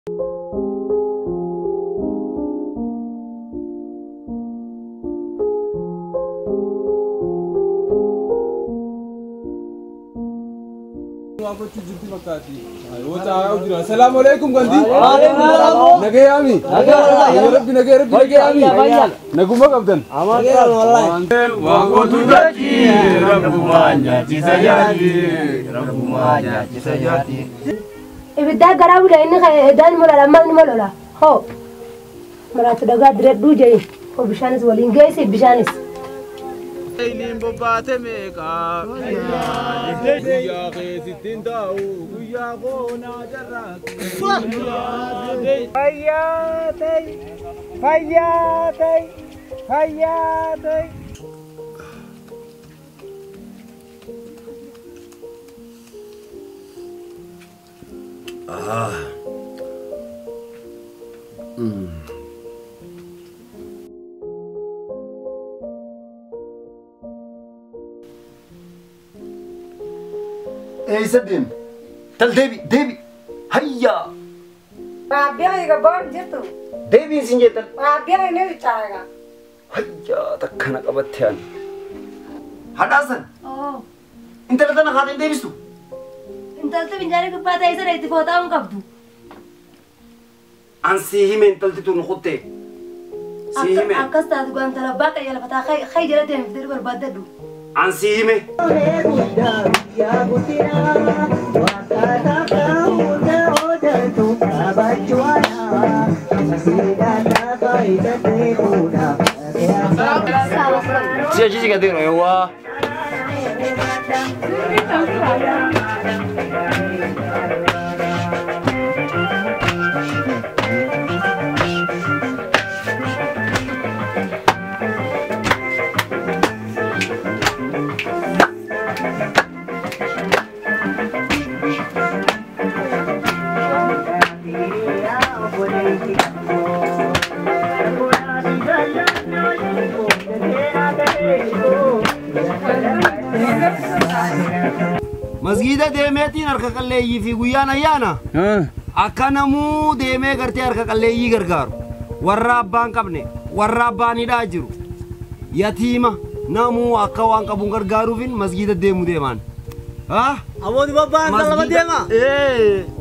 السلام عليكم غندي. نجيامي يا ربي نجي ربي نجيامي نقوم ابدا وقوت ذكي رب ما نياتي سياتي رب ما نياتي سياتي ibidda garaa bula inni daan mola lammaan molola hoo maraatu dhagaa diradhuu jedhe hoo bishaanis waliin geesse bishaanis. Ilin bobbaate meeqaa guyyaa keessittiin taa'u guyyaa koonaa jarraatu. Fayyaa ta'e fayyaa ta'e fayyaa ta'e. Ah. Eessa deemte? Tal deebi deebi hayya. Raabbiyaa egaa boon jirtu. Deebiin sin jettan. Raabbiyaa inni bichaaga. Hayya takkana qabatte ani. Hadhaasan. Intala tana haadha hin deebistu. Intalti finjaanii gubbaa ta'e sana itti fooxa'uu hin qabdu. An sii hime intalti tun kuttee. Sii hime. Akkas taatu gantala abbaa qayya lafataa kay jala deemtee barbaaddadhu. An sii hime. Si achi si gateera yawwaa. Masgiida deemeetiin harka qalleeyyii fi guyyaan ayyaana akka namuu deemee gartee harka qalleeyyii gargaaru warra abbaan qabne warra abbaan hidhaa jiru yatiima namuu akka waan qabuun gargaaruufin masgiida deemu deemaan. Amooti babbaan lama deema.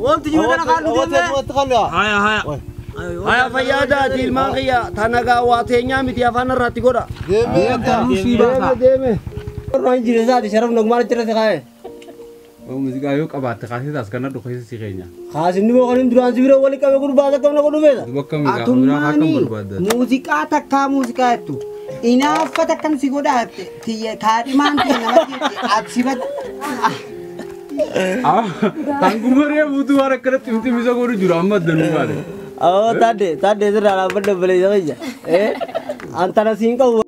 Wanti jiru kana kaadhu deemee. Haya haya. Haya fayyaadaati ilmaan kiyya tanagaa waa teenyaa miti afaan irratti godha. Deeme deeme. Warraan jiru isaati sharaf nogmaal jira kaa'e. Muuziqaa yoo qabaatte kaasee taas kana dhukkee si keenya. Kaasinni moo kan duraan si bira wali qabe gurbaa takka na godhu beela. Atummaani muuziqaa takkaa muuziqaa jettu inaafa takkan si godhaatte tiyya kaadhimaan tiyya nama ati Hangumaree buutuu waan akkanatti himti godhu jiru amma danuu maale. Awwa taadde taadde sirraa dhaabbadda obboleessa keenya. Antana siin qabu.